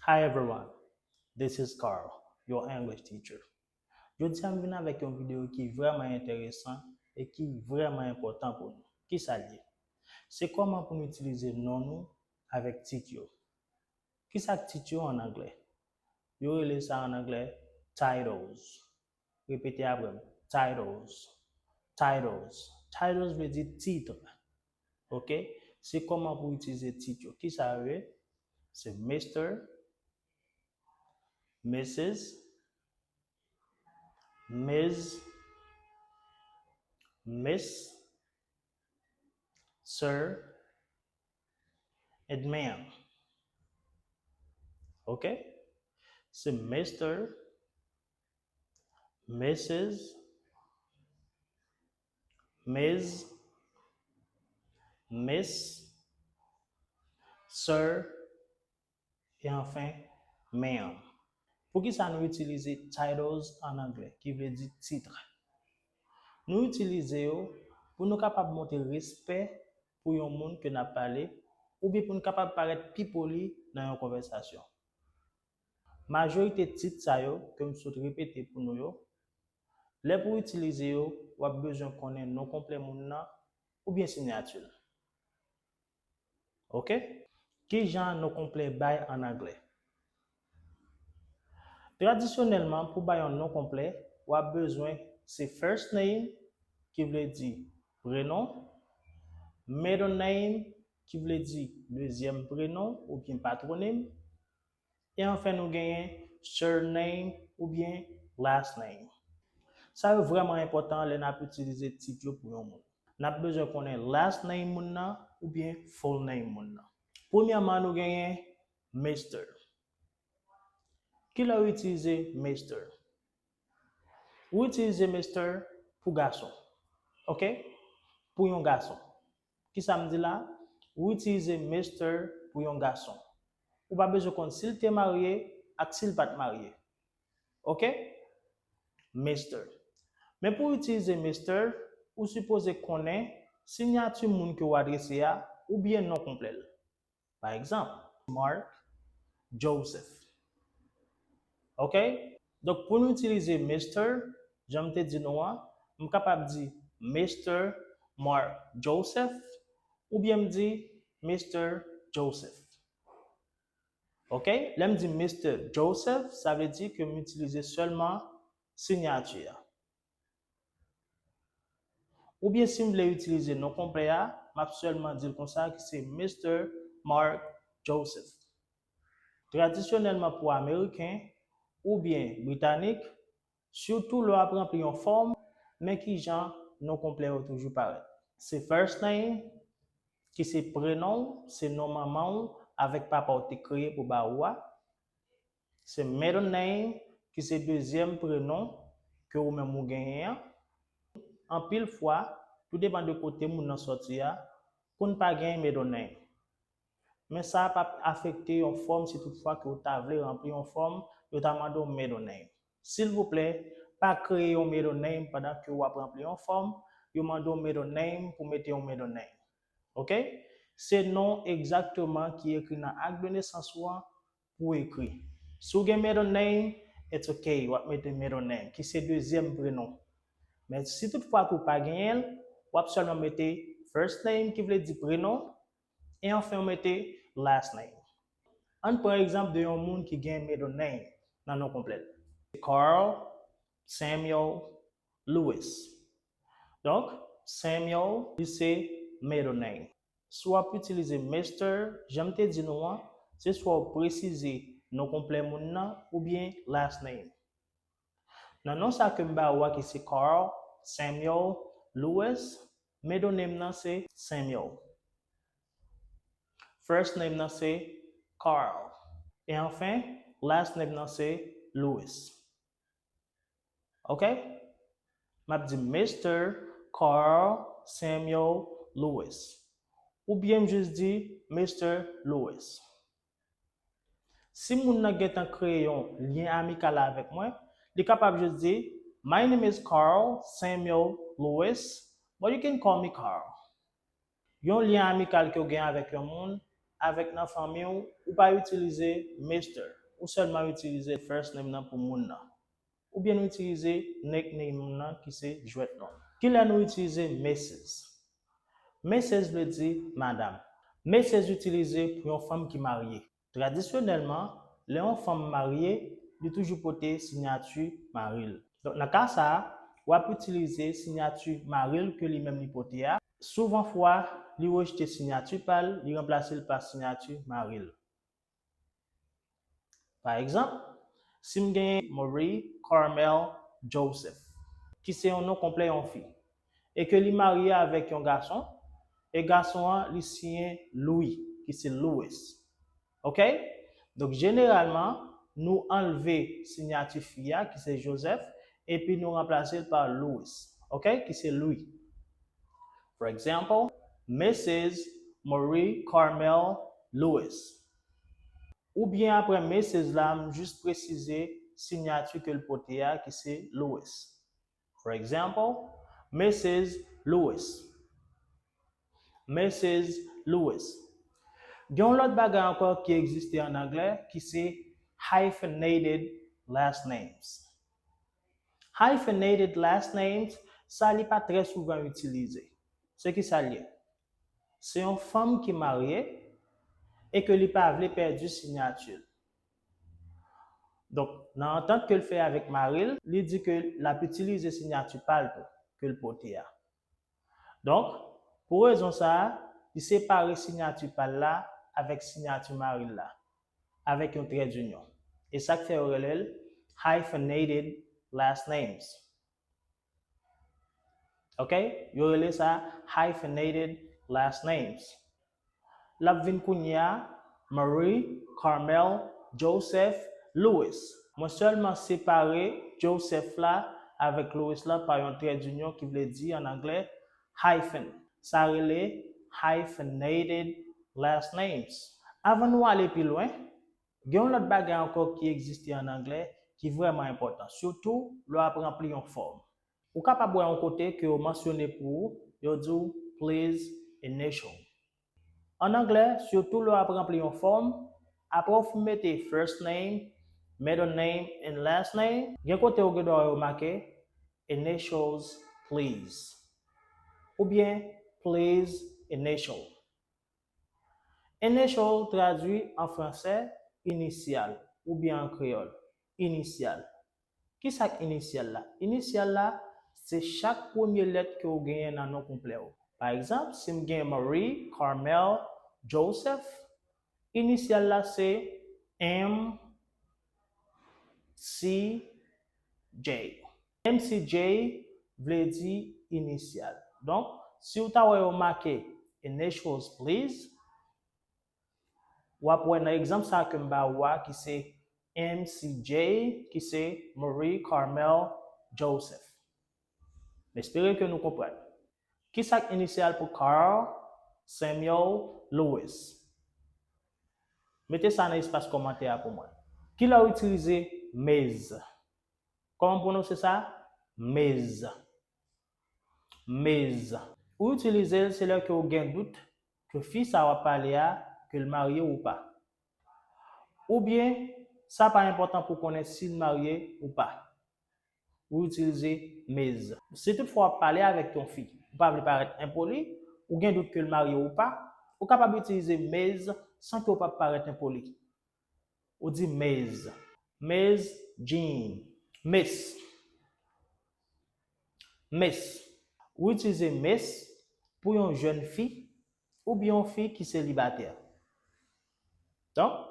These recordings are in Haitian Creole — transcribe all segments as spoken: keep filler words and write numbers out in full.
Hi everyone, this is Carl, your English teacher. Jodi a m vin avèk yon videyo ki vrèman enteresan e ki vrèman enpòtan pou nou. Kisa l ye? Se kòman pou nou itilize non nou avèk tit yo. Kisa k tit yo an anglè? Yo rele sa an anglè titles. Repete apre m. Titles. Titles. Titles vle di titre. Ok? Se kòman pou itilize tit yo. Kisa yo ye? Se Mister, Missus, Miz, Miss, Sir, and Ma'am. Ok? Se Mister, Missus, Miz, Miss, Sir, e anfen, Ma'am. Poukisa nou itilize titles an anglè, ki vle di titre? Nou itilize yo pou nou kapab montre respè pou yon moun ke n ap pale, oubyen pou n kapab parèt pi poli nan yon konvèsasyon. Majorite tit sa yo ke m sot repete pou nou yo, lè pou w itilize yo, w ap bezwen konnen non konplè moun nan oubyen siyati l. Ok? Ki jan non konplè bay an anglè? Tradisyonèlman, pou bay yon non konplè, w ap bezwen se first name, ki vle di prenon, middle name, ki vle di dezyèm prenon oubyen patwonim, e anfen nou genyen surname oubyen last name. Sa yo vrèman enpòtan lè n ap itilize tit yo pou yon moun. N ap bezwen konnen last name moun nan oubyen full name moun nan. Premyèman, nou genyen Mister. Kilè w itilize Mister? Ou itilize Mister pou gason. Ok? Pou yon gason. Kisa m di la? Ou itilize Mister pou yon gason. Ou pa bezwen konn si l te marye ak si l pa t marye. Ok? Mister. Men pou w itilize Mister, ou sipoze konnen siyati moun ke w adrese a oubyen non konplè l. Pa egzanp, Mark Joseph. Ok? Donk, pou nou itilize Mister, jan m te di nou an, m kapab di Mister Mark Joseph, oubyen m di Mister Joseph. Ok? Lè m di Mister Joseph, sa vle di ke m itilize sèlman siyati a. Oubyen si m vle itilize non konplè a, m ap sèlman di l konsa ki se Mister Mark Joseph. Tradisyonèlman pou Ameriken oubyen Britanik, sitou lè w ap ranpli yon fòm, men kijan non konplè yo toujou parèt. Se first name, ki se prenon w, se non manman w avèk papa w te kreye pou ba ou a. Se middle name, ki se dezyèm prenon ke ou menm ou genyen an. Anpil fwa, tou depann de kote moun nan sòti a, konn pa gen middle name. Men sa p ap afekte yon fòm si tout fwa ke w ta vle ranpli yon fòm, yo ta mande w middle name. Silvouplè, pa kreye yon middle name pandan ke w ap ranpli yon fòm, yo mande w middle name pou mete yon middle name. Ok? Se non egzakteman ki ekri nan ak de nesans ou an pou w ekri. Si w gen middle name, it's ok, w ap mete middle name, ki se dezyèm prenon. Men si tout fwa ke w pa genyen l, w ap sèlman mete first name, ki vle di prenon, e anfen w mete last name. Ann pran egzanp de yon moun ki gen middle name nan non konplè l. Carl Samuel Lewis. Donk, Samuel, li se middle name. Si w ap itilize Mister, jan m te di nou an, se swa w presize non konplè moun nan oubyen last name. Nan non sa ke m ba ou a ki se Carl Samuel Lewis, middle name nan se Samuel. First name nan se Carl. E anfen, last name nan se Lewis. Ok? M ap di Mister Carl Samuel Lewis. Oubyen m jis di Mister Lewis. Si moun nan gentan kreye yon lyen amikal avèk mwen, li kapab jis di, "My name is Carl Samuel Lewis, but you can call me Carl." Yon lyen amikal ke w gen avèk yon moun avèk nan fanmi w, ou pa itilize Mister. Ou sèlman itilize first name nan pou moun nan. Oubyen nou itilize nickname nan ki se jwèt non. Kilè nou itilize Missus? Missus vle di madam. Missus itilize pou yon fanm ki marye. Tradisyonèlman, lè yon fanm marye, li toujou pote siyati mari l. Donk, nan ka sa a, w ap itilize siyati mari l ke li menm li pote a. Souvan fwa, li rejte siyati pa l, li ranplase l pa siyati mari l. Pa egzanp, si m genyen Marie Carmel Joseph, ki se yon non konplè yon fi, e ke li marye avèk yon gason, e gason an, li siyen Louis, ki se Louis. Oke? Donk, jeneralman, nou anlve siyati fi a, ki se Joseph, epi nou ranplase l pa Louis. Oke? Ki se Louis. For example, Missus Marie Carmel Louis. Oubyen apre Missus la, m jis presize siyati ke l pote a, ki se Louis. For example, Missus Louis. Missus Louis. Gen yon lòt bagay ankò ki egziste an anglè, ki se hyphenated last names. Hyphenated last names, sa li pa trè souvan itilize. Se ki sa l ye? Se yon fanm ki marye e ke li pa vle pèdi siyati l. Donk, nan antant ke l fè avèk mari l, li di ke l ap itilize siyati pa l tou, ke l pote a. Donk, pou rezon sa a, li separe siyati pa l la avèk siyati mari l la, avèk yon trè dinyon. E sa k fè yo rele l hyphenated last names. Oke? Yo rele sa hyphenated last names. L ap vin kounye a Marie Carmel Joseph Louis. Mwen sèlman separe Joseph la avèk Louis la pa yon trè dinyon ki vle di an anglè hyphen. Sa rele hyphenated last names. Avan nou ale pi lwen, gen yon lòt bagay ankò ki egziste an anglè ki vrèman enpòtan, sitou lè w ap ranpli yon fòm. Ou kapab wè yon kote ke yo mansyone pou ou, yo di w please initial. An anglè, sitou lè w ap ranpli yon fòm, apre w fin mete first name, middle name and last name, gen kote ou gen dwa wè yo make initials please oubyen please initial. Initial tradui an fransè inisyal oubyen an kreyòl inisyal. Kisa k inisyal la? Inisyal la, se chak premye lèt ke w genyen nan non konplè w. Pa egzanp, si m gen Marie Carmel Joseph, inisyal la se M C J. M C J vle di inisyal. Donk, si w ta wè yo make initials please, w ap wè nan egzanp sa ke m ba ou a ki se M C J, ki se Marie Carmel Joseph. M espere ke nou konprann. Kisa k inisyal pou Carl Samuel Lewis? Mete sa nan espas kòmantè a pou mwen. Kilè w itilize Miz? Kòman m pwononse sa? Miz. Miz. Ou itilize l se lè ke w gen dout ke fi sa w ap pale a, ke l marye ou pa. Oubyen, sa pa enpòtan pou konnen si l marye ou pa. Ou itilize Miz. Si toutfwa w ap pale avèk yon fi, ou pa vle parèt enpoli, ou gen dout ke l marye ou pa, ou kapab itilize Miz san ke w pa parèt enpoli. Ou di Miz. Miz Jean. Miss. Miss. Ou itilize Miss pou yon jèn fi oubyen yon fi ki selibatè. Donk,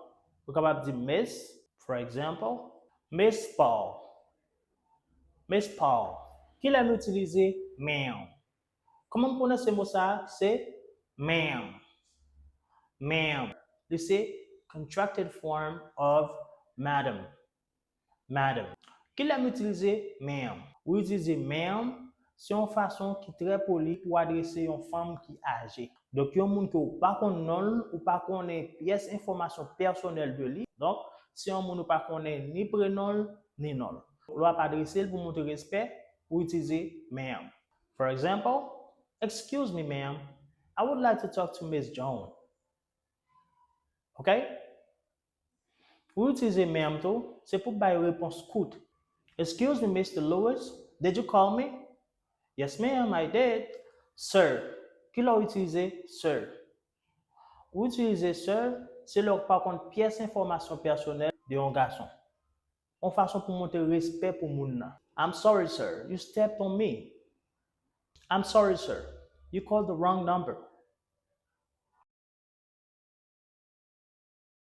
ou kapab di Miss, for example, Miss Paul. Miss Paul. Kilè nou itilize ma'am? Kòman m pwononse mo sa a? Se ma'am. Ma'am. Li se contracted form of madam. Madam. Kilè m itilize ma'am? Ou itilize ma'am, se yon fason ki trè poli pou adrese yon fanm ki aje. Donk, yon moun ke w pa konn non l, ou pa konnen pyès enfòmasyon pèsonèl de li. Donk, se yon moun ou pa konnen ni prenon l, ni non l. Lè w ap adrese l pou montre respè, ou itilize ma'am. For example, excuse me, ma'am, I would like to talk to Miss Jones. Ok? Ou itilize ma'am tou, se pou bay repons kout. Excuse me, Mister Lewis, did you call me? Yes, ma'am, I did. Sir, ki lè ou itilize sir? Ou itilize sir, se lè ou pa konn pyès enfòmasyon pèsonèl de yon gason. Yon fason pou montre respè pou moun nan. I'm sorry, sir. You stepped on me. I'm sorry, sir. You called the wrong number.